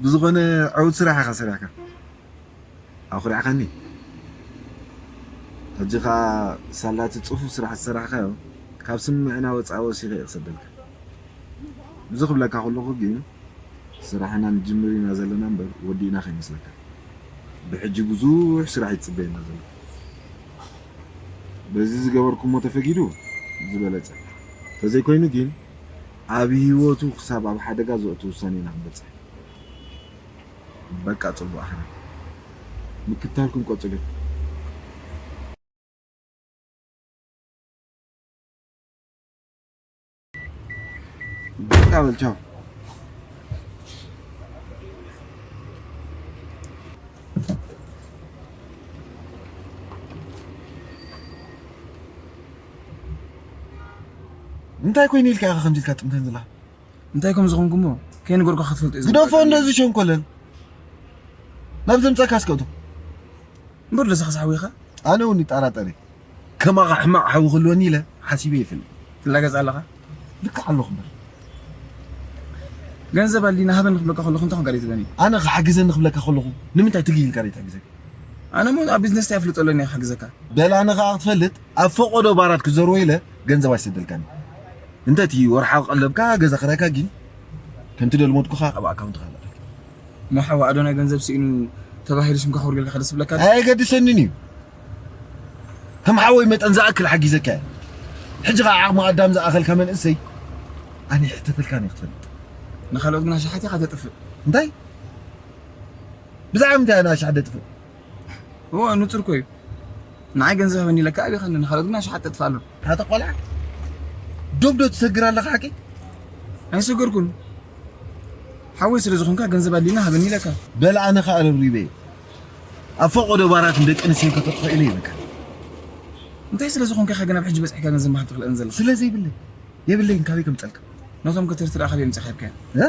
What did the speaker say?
ብዝኾነ ዕዉት ስራሕ ኢኻ ሰሪሕካ። ኣኹሪዕካኒ። ሕጂ ኸኣ ሳላቲ ጽፉፍ ስራሕ ዝሰራሕካዮ ካብ ስምዕና ወጻኢ ወሲኸ እየ ክሰደልካ። እዚ ክብለካ ከለኹ ግን ስራሕና ንጅምር ኢና ዘለና እምበር ወዲእና ከይመስለካ። ብሕጂ ብዙሕ ስራሕ ይጽበየና ዘሎ። በዚ ዝገበርኩሞ ተፈጊዱ ዝበለጸ። ተዘይኮይኑ ግን ኣብ ህይወቱ ክሳብ ኣብ ሓደጋ ዘእቱ ውሳኔ ኢና ክንበጽሕ። በቃ ጽቡቕ ኣኽና ምክታልኩም ቀጽሉ። በቃ በል ቻው። እንታይ ኮይኑ ኢልካ ኢኻ ከምዚ ኢልካ ጥምተን ዘላ? እንታይ ከም ዝኾንኩ እሞ ከይነገርኩኻ ክትፈልጦ እዩ ግደፎ ዝግባእ። እንደዚ ሸንኮለል። ናብ ዘምጻካ እስከ እቶ። እምበር ለሰኻ ሓዊ ኢኻ? ኣነ እውን ይጠራጠር እየ። ከማኻ ሕማቕ ሓዊ ክህልወኒ ኢለ ሓሲበ ይፈልጥ። ትላገጽ ኣለኻ? ልክዕ ኣለኹ እምበር። ገንዘብ ኣሊና ሃበን ክብለካ ከለኹ እንታይ ኮንካ ትብለኒ? ኣነ ክሓግዘኒ ክብለካ ከለኹ ንምንታይ ትግይ ኢልካ ትሕግዘኒ? ኣነ እሞ ኣብ ቢዝነስ እንታይ ኣፍልጦ ኣለኒ ክሕግዘካ? በል ኣነ ከኣ ክትፈልጥ ኣብ ፈቐዶ ባራት ክዘርዎ ኢለ ገንዘብ ኣይሰደልካን። እንተ እቲ ወርሓዊ ቀለብካ ገዛ ክራይካ ግን ከምቲ ደልመድኩኻ ኣብ ኣካውንትኻ ኣለካ። እሞ ሓው ኣዶናይ ገንዘብ ስኢኑ ተባሂሉ ሽምካ ክውርገልካ ደስ ይብለካ? ኣየገድሰንን እዩ። ከም ሓወይ መጠን ዝኣክል ሓጊዘካ እየ። ሕጂ ኸዓ ዓቕሚ ኣዳም ዝኣኸልካ መንእሰይ ኣነ ይሕተተልካን እየ ክትፈልጥ። ንኻልኦት ግን ኣሽሓት ኢኻ ተጥፍእ። እንታይ? ብዛዕባ ምንታይ ኣነ ኣሽሓት ደጥፍእ? እወ፣ ንጹር እኮ እዩ። ንዓይ ገንዘብ ሃበኒ ኢለካ ኣቢኻኒ፣ ንኻልኦት ግን ኣሽሓት ተጥፍእ ኣሎ። ኣታ ቆልዓ፣ ዶብ ዶ ትሰግር ኣለኻ ሓቂ? ኣይሰገርኩን። ሓወይ ስለ ዝኾንካ ገንዘብ ኣድልዩና ሃበኒ ኢለካ። በል ኣነ ኸኣ ረብሪበ እየ። ኣብ ፈቐዶ ባራት ንደቂ ኣንስትዮ ከተጥፍእ ኢለ ይብለካ። እንታይ ስለ ዝኾንካ ኢኻ ግን ኣብ ሕጂ በጺሕካ ገንዘብ ምሃብ ትኽእለኒ ዘለኻ? ስለ ዘይብለይ። የብለይን፣ ካበይ ከምጸልካ? ነቶም ከተርትራ ካበይ ኣምጺኻ ሂብካዮም? እ?